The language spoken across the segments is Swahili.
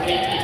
Yeah.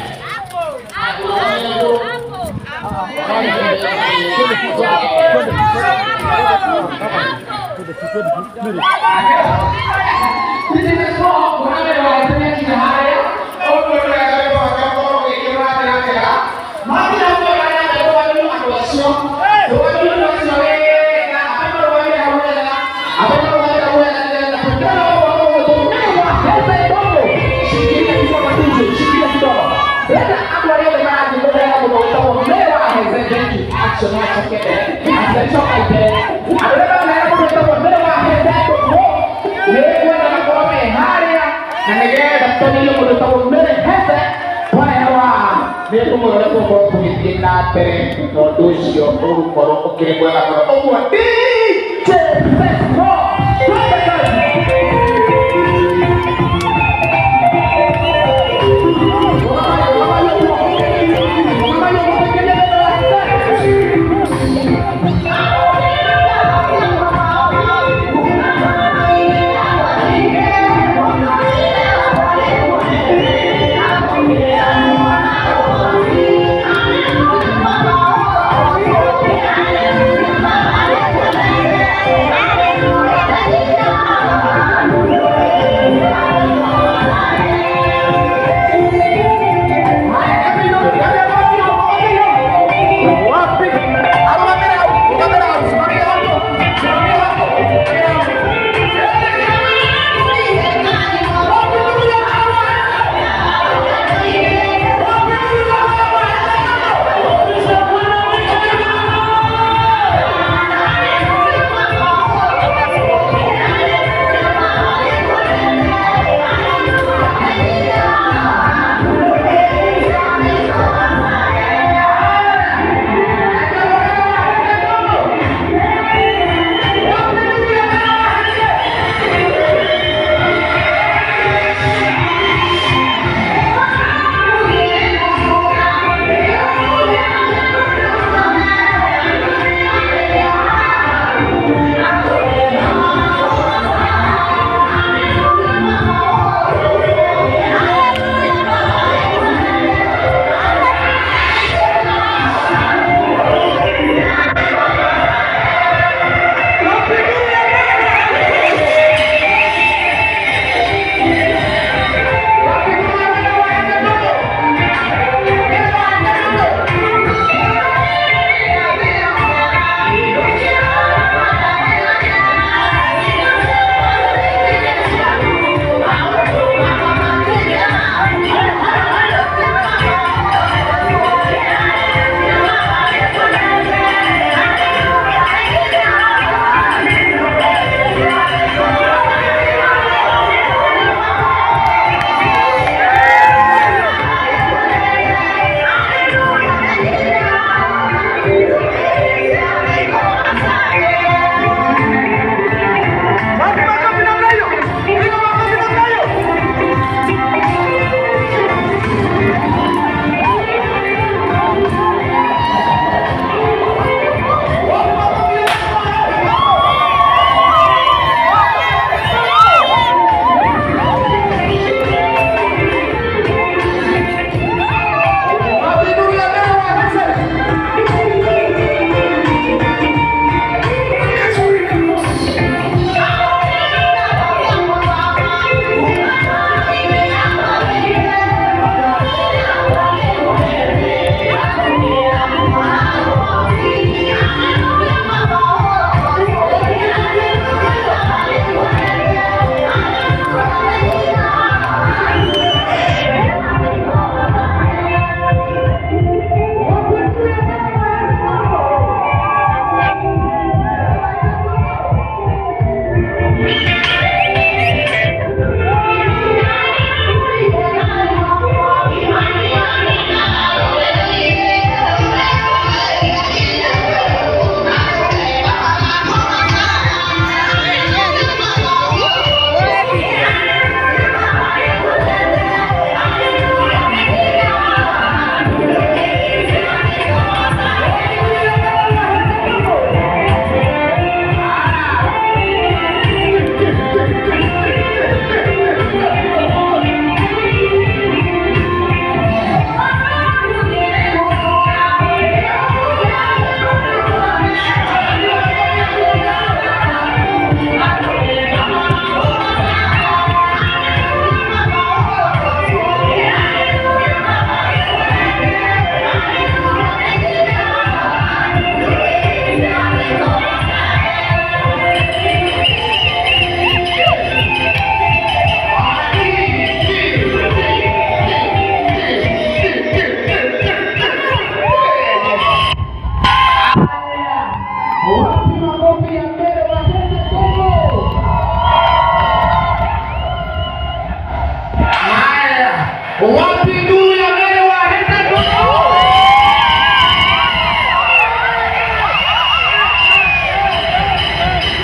Wapi nduru ya mbele wa Heza?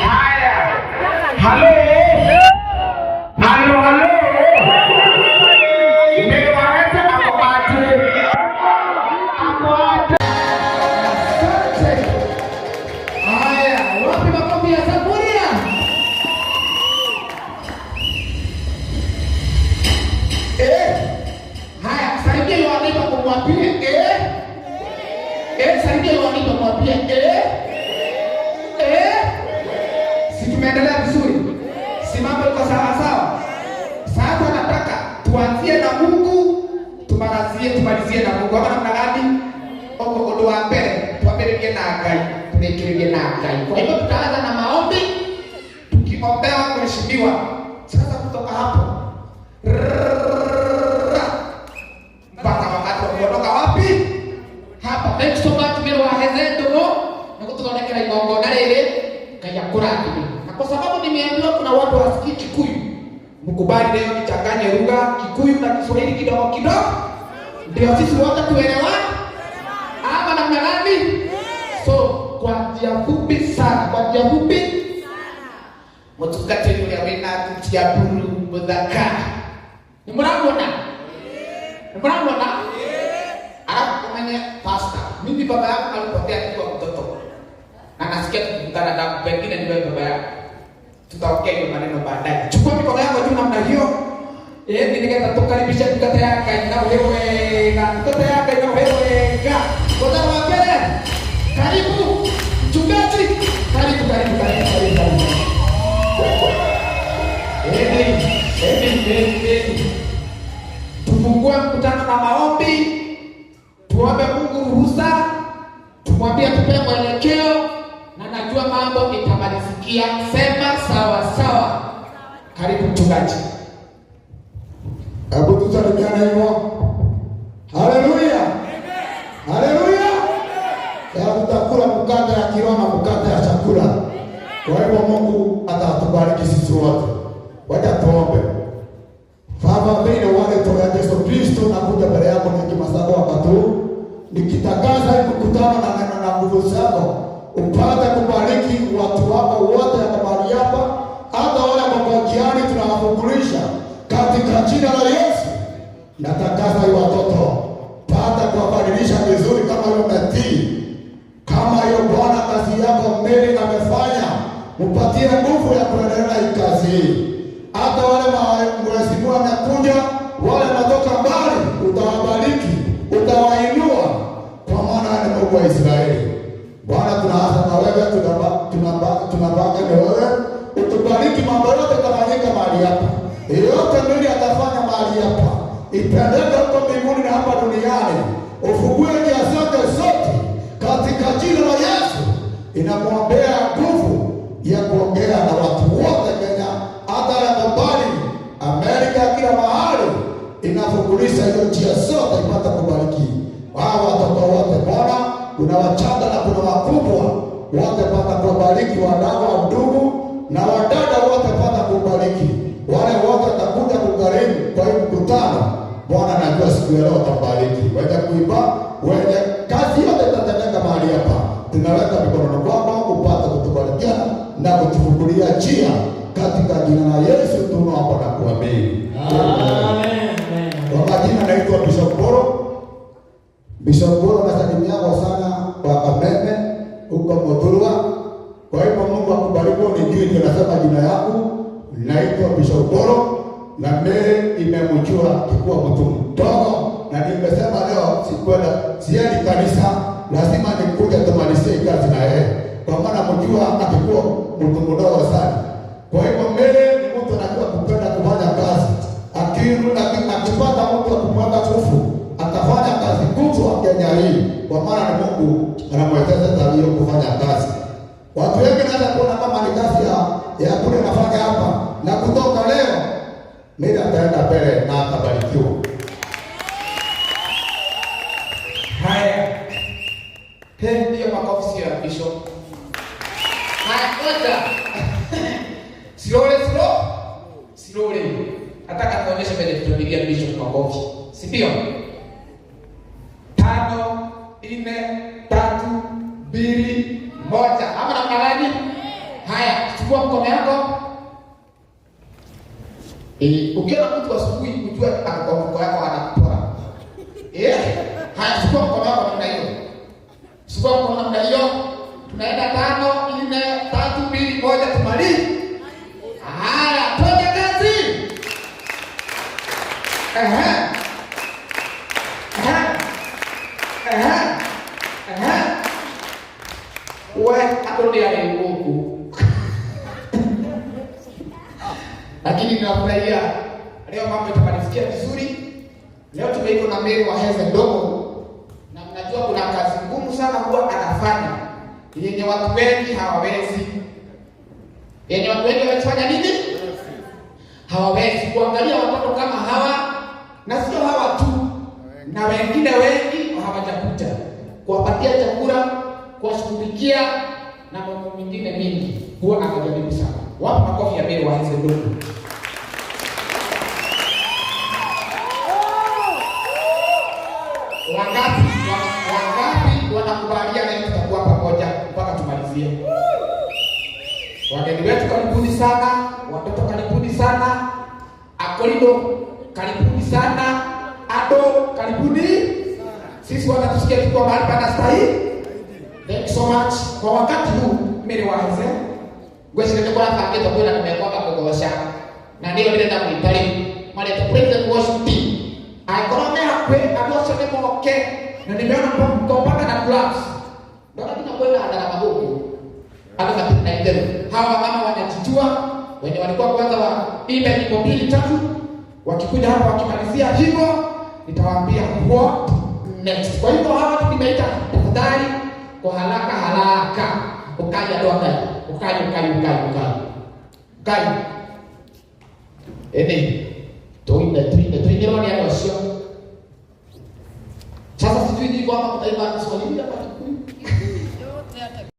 Haya. Halo. Halo, halo. Mbele wa Heza ako aje? Ako aje? Asante. Haya, wapi makofi ya Saburia? Eh. Haya, salimia your neighbor kumwambie eh. Eh, salimia your neighbor kumwambie eh. Eh. Si tumeendelea vizuri? Si mambo iko sawa sawa? Sasa nataka tuanzie na Mungu, tumalizie na Mungu. Ama namna gani? Ogo undu wa mbere twambĩrĩrie na Ngai, tũrĩkĩrĩrie na Ngai. Kwa hivyo tutaanza na maombi tukiombewa mheshimiwa. Sasa kutoka hapo rrrr, mpaka wakati wa kuondoka wapi? Hapa. Thank you so much Mero wa Heze Ndũng'ũ nĩ gũtũthondekera igongona rĩrĩ. Ngai akũrathime. Na kwa sababu nimeambiwa kuna watu hawasikii Kikuyu, mkubali leo nichanganye lugha Kikuyu na Kiswahili kidogo kidogo, ndio sisi wote tuelewane ama namna gani? So kwa njia fupi sana, kwa njia fupi, mũtungatĩri ũrĩa wĩna thuti ya blue mũthaka, nĩ mũramuona? Nĩ mũramuona? Alafu umenye pastor, mimi baba yangu alipotea nikiwa mtoto na nasikia tukikutana damu, pengine ni wewe baba yako. Tutaongea hiyo maneno baadaye. Chukua mikono yako juu namna hiyo. Eh, nĩgetha tũkaribishe ndungata ya Ngai na ũhe wega. Ndungata ya Ngai na ũhe wega. Kwanza wa mbere. Karibu mchungaji. Karibu, karibu, karibu, karibu, karibu. Eni, eni, eni, eni. Tufungue mkutano na maombi, tuombe Mungu ruhusa, tumwambie tupe mwelekeo, na najua mambo itamalizikia. Sema sawa sawa. Karibu mchungaji. Hebu tusalimiane hivyo. Haleluya. Haleluya. Sasa tutakula mkate ya kiroho na mkate ya chakula. Kwa hivyo Mungu atatubariki sisi wote. Wacha tuombe. Baba, mbele wale toya Yesu Kristo nakuja mbele yako nikimasako wakati huu nikitangaza hii mkutano na neno na nguvu zako, upate kubariki watu wako wote hapa mahali hapa, hata wale ambao njiani tunawafungulisha katika jina la Yesu. Natangaza hii watoto pata kuwabadilisha vizuri kama hiyo umetii, kama hiyo Bwana kazi yako mbele amefanya, upatie nguvu ya kuendelea hii kazi hii. Hata wale mheshimiwa amekuja, wale wanatoka mbali, utawabariki, utawainua, kwa maana ni Mungu wa Israeli. Bwana, tunaanza na wewe, tunabaki na wewe, utubariki, mambo yote yatafanyika mahali hapa, yote mbili atafanya mahali hapa, ipendeke huko mbinguni na hapa duniani, ufungue njia zake zote katika jina la Yesu. Inamwombea nguvu ya kuongea na watu wote Kenya, hata ya mbali Amerika, kila mahali, inafungulisha hiyo njia zote ipate kubariki hawa watoto wote. Bwana, kuna wachanga na kuna wakubwa wote, pata kuwabariki wadada wa ndugu na wadada wote, pata kubariki wale wote watakuja kugharimu kwa hii mkutano. Bwana, najua siku ya leo utabariki wenye kuimba, wenye kazi yote itatendeka mahali hapa, tunaweka mikononi kwako upate kutubarikia na kutufungulia njia katika jina la Yesu tunaomba na kuamini. Amen. Kwa majina naitwa Bishop Boro. Bishop Boro nasalimiako sana kwa Kameme huko Muthurwa. Kwa hivyo Mungu akubariki, nijue ndio nasema jina yangu. Naitwa Bishop Boro na Mary imemjua kikuwa mtu mdogo, na nimesema leo sikwenda, siendi kanisa, lazima nikuje tumalizie kazi na yeye, kwa maana mjua akikuwa mtu mdogo sana. Kwa hivyo Mary ni mtu anajua kupenda kufanya kazi, akipata mtu akumwaga nguvu atafanya kazi kubwa Kenya hii, kwa maana ni Mungu anamwezesha hiyo kufanya kazi. Watu wengi naweza kuona kama ni kazi ya kule nafanya hapa, na kutoka leo mimi ataenda mbele na atabarikiwa. Haya. Hiyo makofi sio ya Bishop. Haya, ngoja. Slowly, slow. Slowly. Nataka tuonyeshe vile tutapigia Bishop makofi. Si ndio? 5, 4, 3, 2, 1. Ama namna gani? Haya, chukua mkono yako. Ukiona mtu asubuhi ujue ako kwa mfuko yako anakupora. Haya, chukua mkono wako namna hiyo. Chukua mkono namna hiyo. Tunaenda 5, 4, 3, 2, 1, tumalize. Haya, twende kazi. Ehe. Ehe. Ehe. Ehe. We, hapo ndio huku. Lakini ninafurahia leo mambo itamalizikia vizuri. Leo tumeiko na Mary wa Heze ndogo, na mnajua kuna kazi ngumu sana huwa anafanya yenye watu wengi hawawezi. Yenye watu wengi wanafanya nini? Hawawezi kuangalia watoto kama hawa, na sio hawa tu, na wengine wengi hawajakuja, kuwapatia chakula, kuwashughulikia na mambo mengine mingi. Huwa anajaribu sana. Wapi makofi ya Mary wa Heze ndogo? Wangapi wanakubaliana ili tutakuwa pamoja mpaka tumalizie? Wageni wetu karibuni sana, watoto karibuni sana, Akorido karibuni sana, Ado karibuni. Sisi wanatusikia tuko mahali panastahili. Thank you so much. Kwa wakati huu Mary wa Heze ngwĩciria nĩ kũrabangĩtwo kwĩna nĩmekwamba kũgoca na nĩyo ndĩrenda gwĩta rĩu marĩtwo praise and worship team. Angĩkorwo me hakuhĩ andũ acio nĩ moke, na nimeona mko mpaka na gloves. Ndona nginya kwĩna ndarama gũkũ, andũ matirĩ na itherũ. Hawa mama wanajijua, wenye walikuwa kwanza wa imbe nyimbo 2 3, wakikuja hapa wakimalizia hivyo nitawaambia what next. Kwa hivyo hawa watu nimeita, tafadhali kwa haraka haraka ukaja ndo ukaja ukaja ukaja ukaja ukaja ukaja ene tuimbe tuimbe tuimbe ni andũ acio. Sasa sijui ni kwamba mtaimba Kiswahili ama